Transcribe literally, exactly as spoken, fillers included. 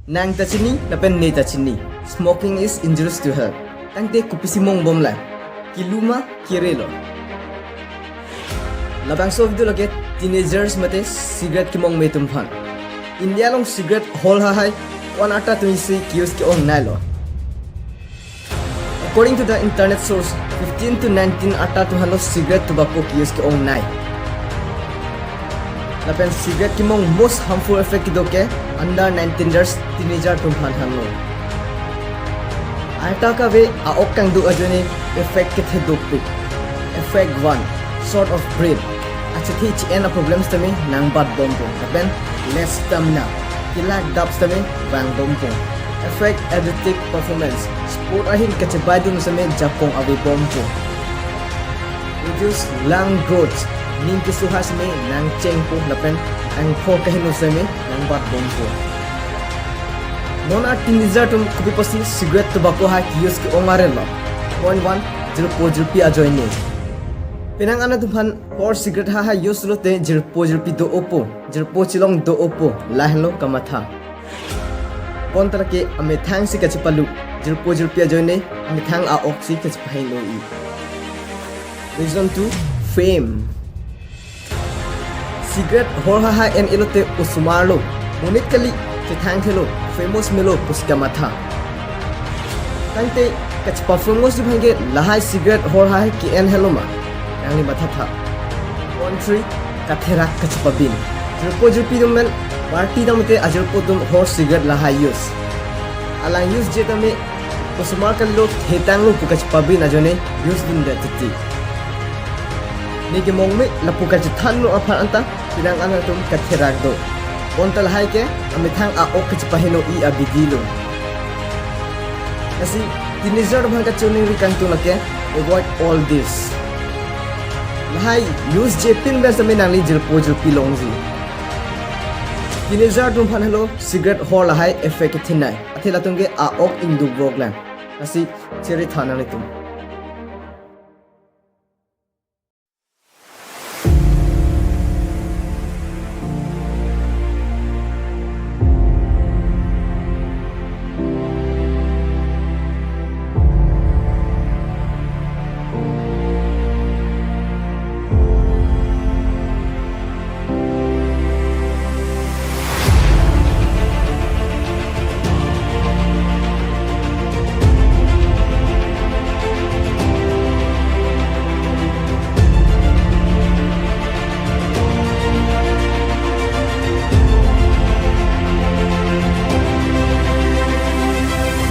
Nang ta chini, lapen ne ta chini. Smoking is injurious to health. Tangte kopisi mongbomlang? Kilu ma, kere lo? Labangso video lake teenagers mate cigarette kemong me atum aphan. India along cigarette hall hahai ko-an arta atumsi ki-use ke-ong nailo. According to the internet source, fifteen to nineteen arta atum aphanlo cigarette tobacco ki-use ke-ong nai. Lapen cigarette kemong most harmful effect kedo ke under nineteen years teenager atum aphan henlo. Arta kave a-ok kangduk ajoine effect kethe dopik. Effect one, short of breath. Achethe che-en a-problem sitame nangbatbompo. Lapen less stamina. Kelak dap sitame vangbompo. Effect athletic performance. Sport ahin kachebaidun sitame jakong avebompo. Reduce lung growth. Ning keso ha sitame nangchengpo lapen angkho kaheno sitame nangbatbompo. Non a teenager atum kopi apotsi cigarette tobacco ha ki-use ke-ong arelo? Point one, jirpo jirpi ajoine. Penang an atum aphan hor cigarette ha ha use lote jirpo jirpi do-opo, jirpo chelong do-opo, lahenlo kamatha. Bonta lake amethang si kachepalu, jirpo jirpi ajoine amethang a-ok si kachepahingno-i. Reason two, fame. Cigarette hor ha ha en-e lote osomar lo, monit kali, chethangthelo, famous melo pusi kamatha. Tangte kachepa-famous atum aphan ke lahai cigarette hor ha ha ke-en helo ma? Nangli mathatha. Point three, katherak kachepabin. Jirpo jirpi atum pen party tang mate ajirpo atum hor cigarette lahai use. Alang use je tame osomar kalilo, thetanglo pu kachepabin ajoine use dunde titi. Ne kemong me lapu kachethanlo aphan anta penang an atum katherak do. Bonta lahai ke amethang a-ok kachepahingno-i abidi lo. Lasi teenager atum aphan kachiningri kangtung lake avoid all this. Lahai use je pin pen sitame nangli jirpo jirpi longji. Teenager atum aphan helo cigarette hor lahai effect kethenei. Athe latum ke a-ok ingduk boklang. Lasi chiri tha nanglitum.